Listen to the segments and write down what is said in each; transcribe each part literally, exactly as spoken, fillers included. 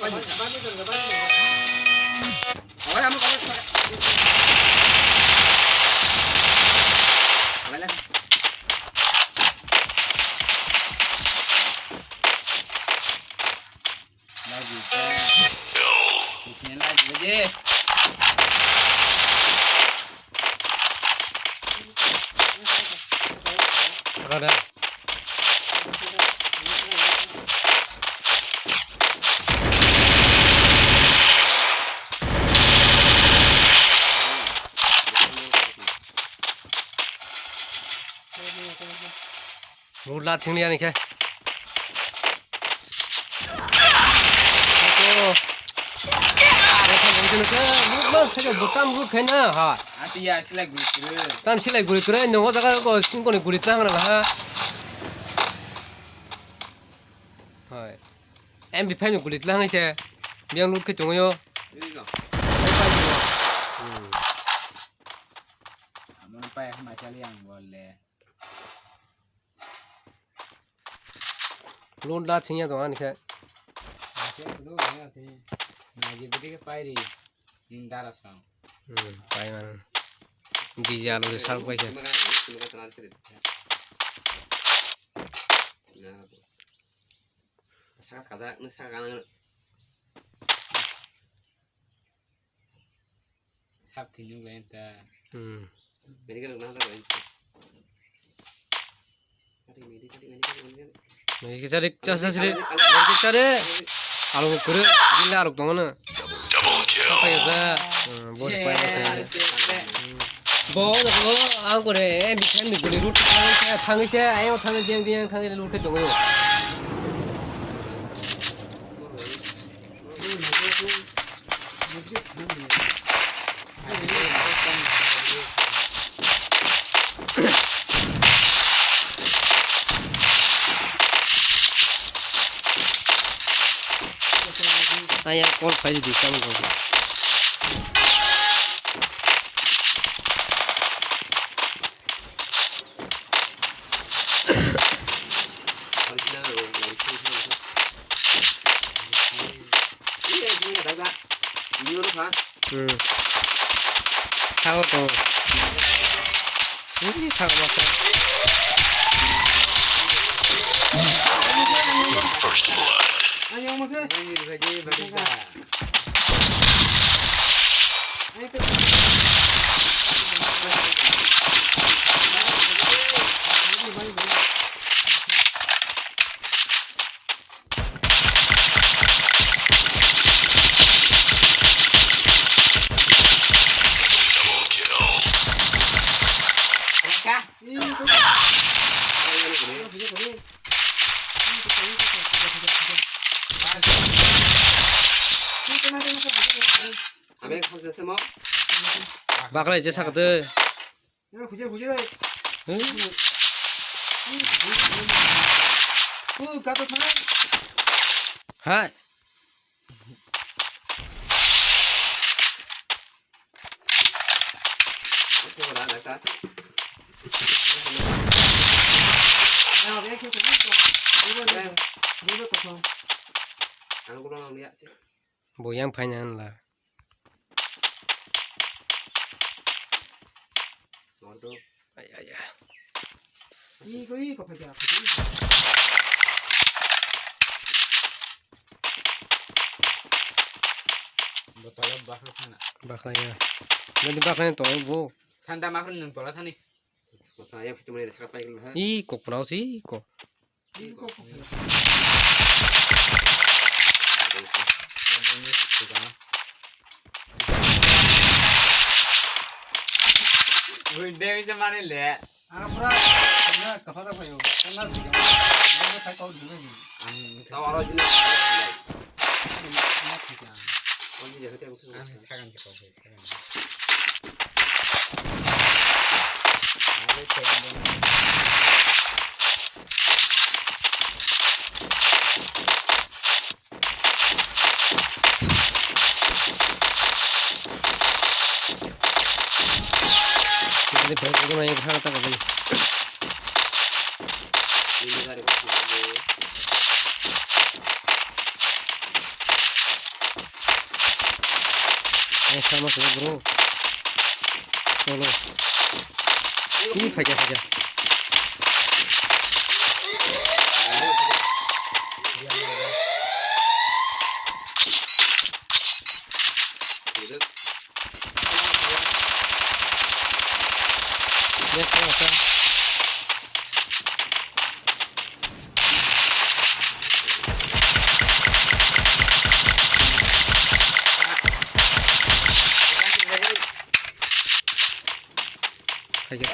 Loot la thing ya ni khe. Butang loot khai na ha. Ati ya silai guri kure. Tam silai guri kure, nongo jaga ko sing ko ni guri tang na ha. Hai. M P five ni guri tlang hai se. Biang loot khai tongo yo. Ini ko. Hmm. Amon pai hama chali ang bol le. Loot la thing ya tong ani khe. Ase kudu ya thi. Naji bidi ke pairi. Ning dara sang. Hmm, pai man. Dija lo sal pai khe. Saka saka, nung saka nung. Sap thini bai ta. Hmm. Medical na ta bai. Medical, medical, medical. Medical chari, chasa chari. Medical chari. Alo kuru, gila alo tong na. Double kill. Apa ya sa? Hmm, bos pai bos. Bo, bo, ang kore, eh, bisan ni guri root thang se, thang se, ayo thang se, diang diang thang se, root ke tong. Ayang call phai di kamu. Hmm. Thago to. Ui, thago masa. First blood. Baklai je sakde. Hai. Bo yang phaina hanla. Ai, ai, ai. Botolo bakha khana. Bakha ya. Jadi bakha yang tolong bo. Thanda makhon nung tola thani. Masa ya fitu mani saka pai ha. I kok pura si kok. Wih, dia bisa mana le? Ang pura, na kapada kayo, na siya, na kayo din. Ang tawaro sila. Ang sakan sa ko. Ai, sama sih, bro. Solo. Ini fajar saja. Next,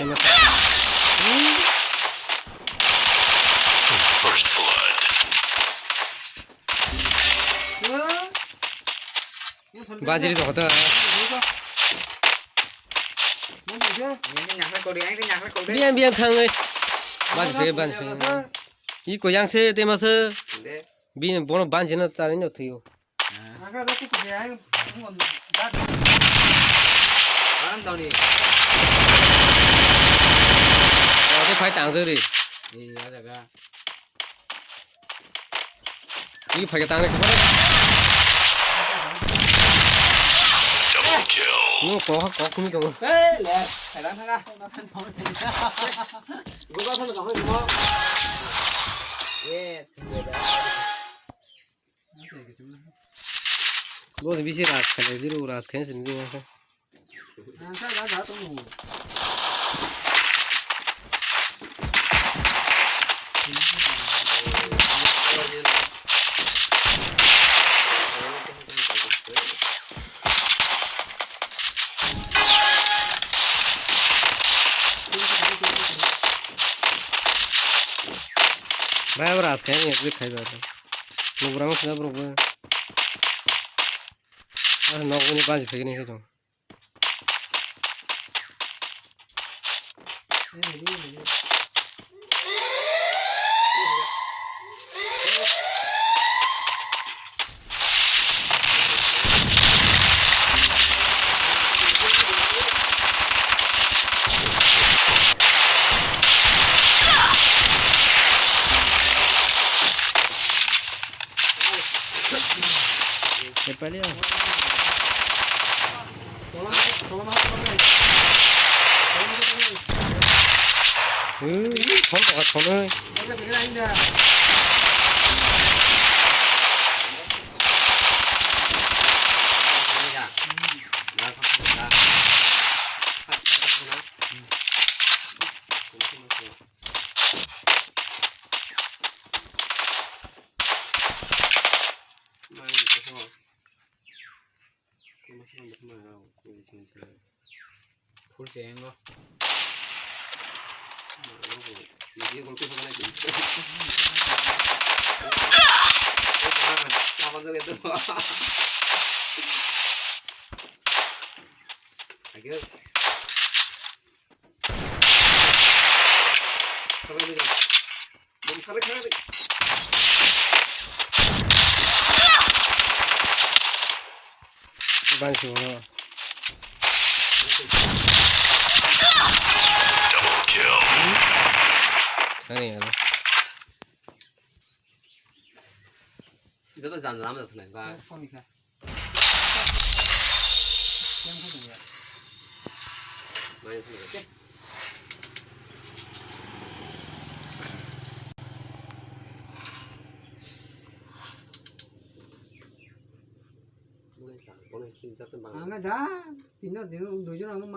next. First blood. Bajri to hoda. Biang, biang thang, eh. Bajri, bajri. I koyang se, tema se. Bini bono banjina tani no thuyo. Ode phai tang jori. I phai tang le. No ko ko kumi to. Bo bisi ras khainai, zero ras khainai sini. Bai, abo ras khainai, abo khaiba. Nugra mo khna borok bo. Ah, nok ni banji phegini se tong. Nepali o. Hmm, thon thon thon. Full change go. Ayo. Bang si bono. Ani ano. Joto jan lam da thunai ba. Ang ja, tino, tino, duijon ang